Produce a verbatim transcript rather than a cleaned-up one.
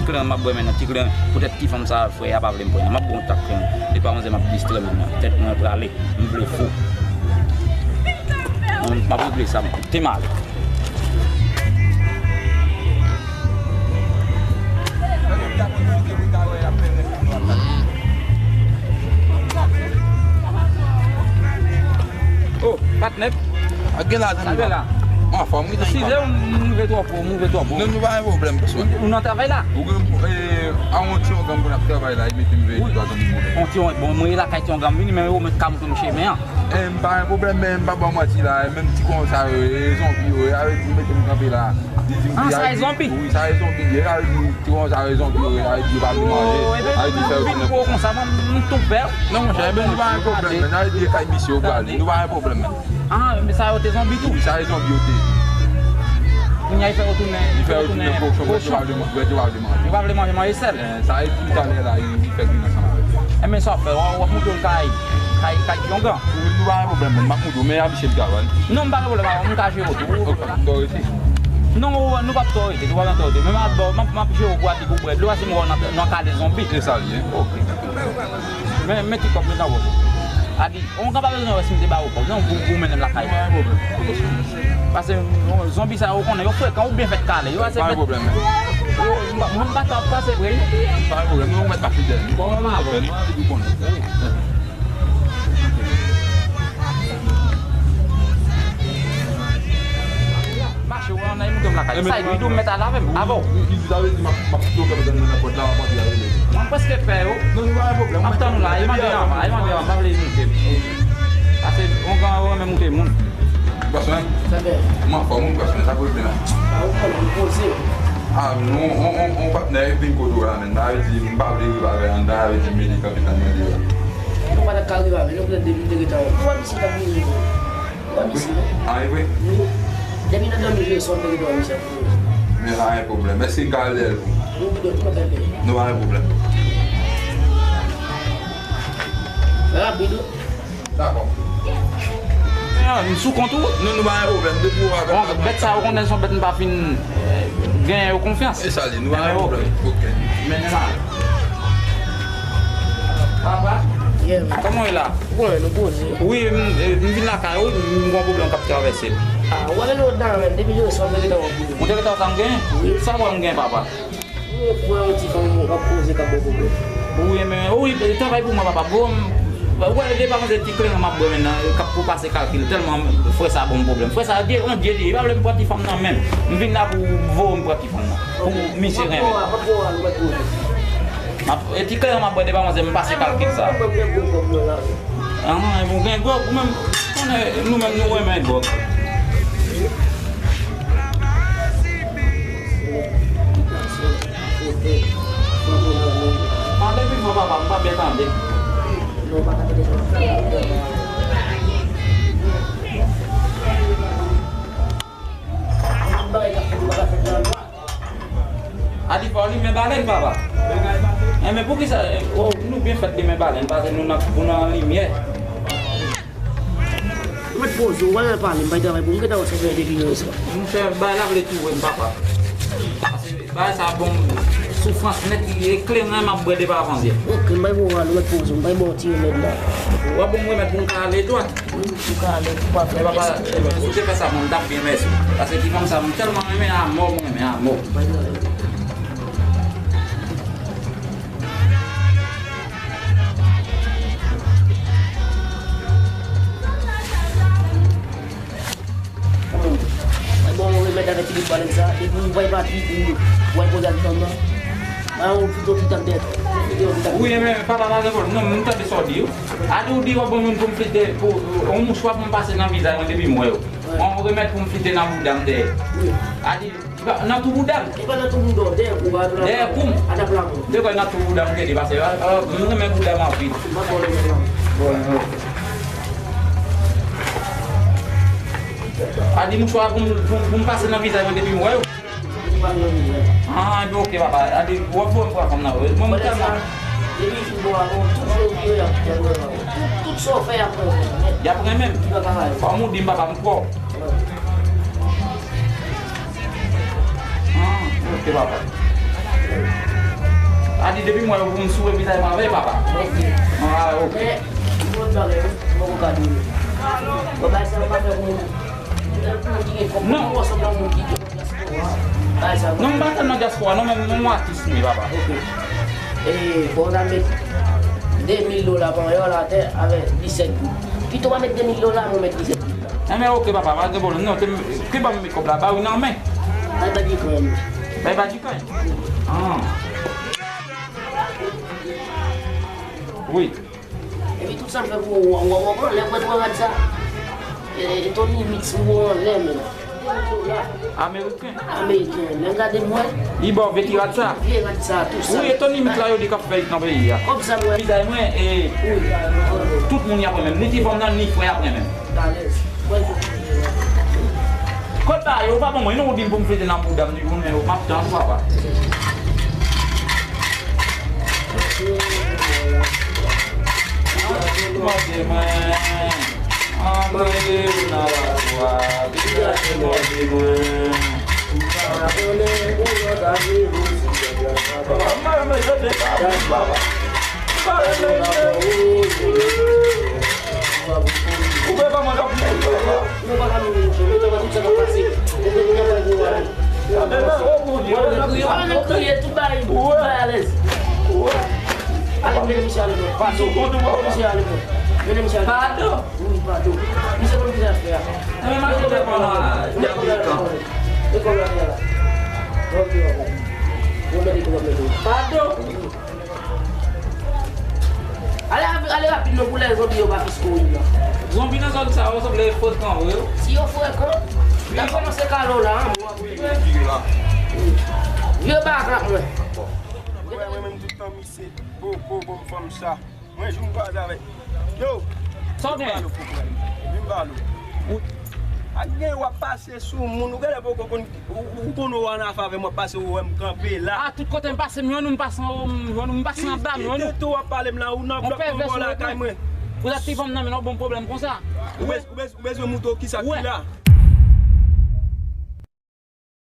Klen m ap bwè menm nan, ti klen, poutèt ti fanm sa, frè a pa vle m pran. M ap bwè yon tak klen. Depi avanse m ap distrè menm nan. Tèt mwen prale, m vle fou. M ap regle sa, m te mal. Oh, patnè. A gen la, zanmi pa. Sa fè la. Anfòm, wi, zanmi pa. Eskize, m rive twò pwo, m rive twò pwo. Non, nou pa gen pwoblèm, bòs mwen. Ou nan travay la? Ou gen, eh, a yon ti onganm pou n ap travay la, li mete m veye twa zanmi mwen. On ti on, bon, mwen lakay ti onganm vini, men yo mèt ka montre m chemen an. Eh, m pa gen pwoblèm, men m pa ba w manti la, menm ti konsa yo, eh, zonbi yo, eh, a vle di mete m kanpe la. Li di m, ah, sa e zonbi? Wi, sa e zonbi. Li a di, ti konsa rezon ki yo, a di, yo pa vle manje. Oh, a di, fè yo tounen pwo konsa, mwen, m tou pè. Non, monchè, men nou pa gen pwoblèm, men. A di, e kay misye yo prale. Nou pa gen pwoblèm, men. Ah, men sa yo te zonbi tou? Wi, sa e zonbi yo te. Kounye a, li fè yo tounen, li fè yo tounen kochon, bèt yo pa vle man-, bèt yo pa vle manje. Yo pa vle manje, manje sèl. Eh, sa e pou talè la, li fè vin ansanm avèk yo. Enben, sa w ap fè, w ap, w ap monte l kay, kay, kay ti onganm. Wi, nou pa gen pwoblèm, men. M ap monte w, men a misye m travay. Non, m pa gen pwoblèm, m ka jere w tou. Ok, m dwe rete. Non, nou p ap twò rete, nou p ap twò rete. Men m ap ba w, m ap, m ap jere w pou ale pou bwè dlo, paske m wè w nan, nan kale zonbi. Se sa l ye. Ok. Men, men ti kòb, men nan wòb. A di, on ka pa bezwen wè si m te ba w kòb, non, pou, pou mennen m lakay. Pa gen pwoblèm. Paske, bon, zonbi sa yo konnen, yo frekan, ou byen fèt kale. Yo ase pa gen pwoblèm, men. Yo, m pa, m pa t ap pase vre. Pa gen pwoblèm, men ou mèt pa fidèl. Bon, m avè w. Nou anvi di konnen. Mache, ou ann al monte m lakay. Sa e di tou m mèt al avè m, avè w. Li di, sa vle di m ap, m ap kite w kanpe nan pòt la, m ap antre avè w. Mwen prèske pè yo. Non, nou pa gen pwoblèm. M ap tann ou la, e mande anvan, e mande anvan, m pa vle monte m. Paske yon gran yo renmen monte moun. Bòs mwen? Sa fè? M anfòm, wi, bòs mwen, sa pwoblèm la? A, ou konn, ou poze. A, non, on, on, on patnè vin kote w la, menn. Sa vle di, m pa vle rive avè anndan, sa vle di, m mete kanpe tann mwen deyò. Nou pa t ap ka rive avè l, nou poutèt depi m te gentan wè. Ou wè misye t ap vini. Ou wè misye, non? A, e vre? Wi. Depi nan dòmi, jwe sòm, te gentan wè misye ap vini. Men pa gen pwoblèm. Èske n ka rele l pou ou? Wi, wi, wi, wi. Nou pa gen pwoblèm. Rapid, wi. Dakò. Ah, m sou kont ou? Non, nou pa gen pwoblèm. Depi w avè m, bèt sa yo konnen se yon bèt m pa fin, eh, genyen yo konfyans. E sa li, nou pa gen pwoblèm. Ok. Mennen la. Papa? Yeah. Kòman w ye la? Ou konnen, nou poze. Wi, m, eh, m vin lakay ou, m gen yon pwoblèm k ap travèse m. Ah, ou wè nou nan men, depi yo sòm, depi nan wòb. Ou te gentan wè sa m genyen? Wi. Sa w wè m genyen, papa? Ou wè yon ti fanm w ap koze k ap ba w pwoblèm. Wi, men, wi, travay pou mwen, papa. Bon, m, wè, depi avan se ti klen m ap bwè menm nan, k ap pou pase kalkil, tèlman frè sa ban m pwoblèm. Frè sa, dye, on dye li ye, li pa vle m pran ti fanm nan menm. M vin la pou voye m pran ti fanm nan. Pou misye renmen. M ap, e ti klen m ap bwè depi avan se m pase kalkil sa. Ahan, e bon, gen gwòg, ou menm, konnen nou menm nou renmen gwòg. Pale pi fò, papa, m pa byen tande. Adi fò limen balèn, papa. Enben, poukisa, oh, nou byen fèt limen balèn, paske nou nan, nou nan limyè. Ou mèt poze w, w pa nan pale, m bay travay pou m, m gentan wè se vre depi yon swa. Monchè, bagay la vle touye m, papa. Paske bagay sa bon, soufrans nèt, li e klen an m ap bwè depi avandyè. Ok, m bay pou w ale, ou mèt poze w, m bay ba w ti remèd la. W ap ban m remèd pou m ka ale dwat. Ou ka ale, ou pa fè. E papa, e, si w te fè sa pou mwen, m t ap byen, mèsi. Paske ti fanm sa, m tèlman renmen anmò, mwen renmen anmò. Mwen bon, mwen remèt avèk ti bout balèn sa, epi mwen pati pou mwen poze ak fanm nan. Mwen yon pito ki tande. Wi, men papa, pa gen pwoblèm. Non, m tande sa w di yo. A di w di w ap ban moun pou m flite, pou, yon mouswa pou m pase nan vizaj mwen depi m wè w. Yon remèd pou m flite nan bouda m dèyè. A di, nan tou bouda m. E pa nan tou bouda w, dèyè kou, pa nan dèyè kou m. Atap la kou. Te kwè nan tou bouda m te li pase. A, a, m renmen bouda m anpil. M pa twò renmen la. Bon, bon. A di mouswa pou m, pou, pou m pase nan vizaj mwen depi m wè w. Ah, ebyen, ok, papa. Adi, w ap bon pou fanm nan, wi. Mwen, mwen tèlman. Depi fin bon avè w, tout jan w vle, y ap fè l, tout, tout sa w fè, y ap renmen. Y ap renmen m? Fò m ou di m, papa, m kwè w. Ah, ok, papa. A di depi m wè yo pou m soure vizaj mwen avè papa. Ok. Ah, ok. Men, yon lòt bagay, wi, mwen poko ka di w. Bon, bagay sa yo pa fè pou moun. Pou moun ki gen kòb, non, pou moun ki gen dyaspora. Bagay sa yo. Non, m pa tèlman dyaspora, non, men m yon atis, wi, papa. Ok. E, bon, w ta met de mil dola panyòl atè avèk disèt goud. Pito w pa met de mil dola, mwen met disèt goud. Enben, ok, papa, pa gen pwoblèm. Non, te, ke ban m kòb la, ba wi nan men. Bay pa di kòb. Bay pa di kòb? Ah. Wi. Epi tout sa m fè pou ou, ou, ou, ou, lè mwen pran rad sa, e, e Tony Mix ou anlè menm. Ameriken. Ameriken. Lè m gade mwen. Li ba w vye ti rad sa. Vye rad sa, tou sa. Wi, e Tony Mix la yo di k ap fè it nan peyi a. Kòb sa mwen. Vizaj mwen, e, wi, tout moun y ap renmen m. Ni ti fanm nan, ni frè y ap renmen m. Alèz. Kot ba yo, pa ban mwen, non, ou di m pou m fete nan bouda m, ni pou m, men yo, m ap tann, papa. Mande mwen, antre nan latwa, piga te mande mwen. Papa, mwen, mwen, mwen, mwen, papa. Papa, mwen, mwen, mwen, Ou pa mwen k ap mouri, papa. Ou pa ka mouri, monchè. Ou te wè tout sa k ap pase. Ou te wè tout sa k ap pase. Yo pa nan kriye, tout bagay, tout bagay alèz. Ale, mennen misye ale, non. Pardon. Mennen misye ale, non. Mennen misye ale. Pardon. Wi, pardon. Misye konn ki sa l ap fè a. Mennen misye ale, non. Lekòl la, lekòl la. Ok, ok. Bon, mèt lekòl la, mèt lekòl. Pardon. Ale, ale rapid non pou lè zonbi yo pa plis kouri la. Zonbi nan zòn sa yo sanble frekan vre wi. Si yo frekan, y ap kòmanse kale w la, an, mwen ap veye. Vye bak ak mwen. Mwen, mwen menm tout tan misye poko ban m fanm sa. Mwen jou m kwaze avèk. Yo! Sa w gen? Vin pale w, vin pale w. Ak gen w ap pase sou moun, ou genlè poko konn, ou, ou konn ou ann afè avè m, w ap pase, ou wè m kanpe la. A, tout kote m pase, m jwenn ou, m pase anwo, m jwenn ou, m pase anba, m jwenn ou. Kite tou w ap pale m la, ou nan blòk konbo lakay mwen. Ou dat ti fanm nan, men w bon pwoblèm konsa. Ou bez-, ou bez-, ou bezwen montre w kisa ki la.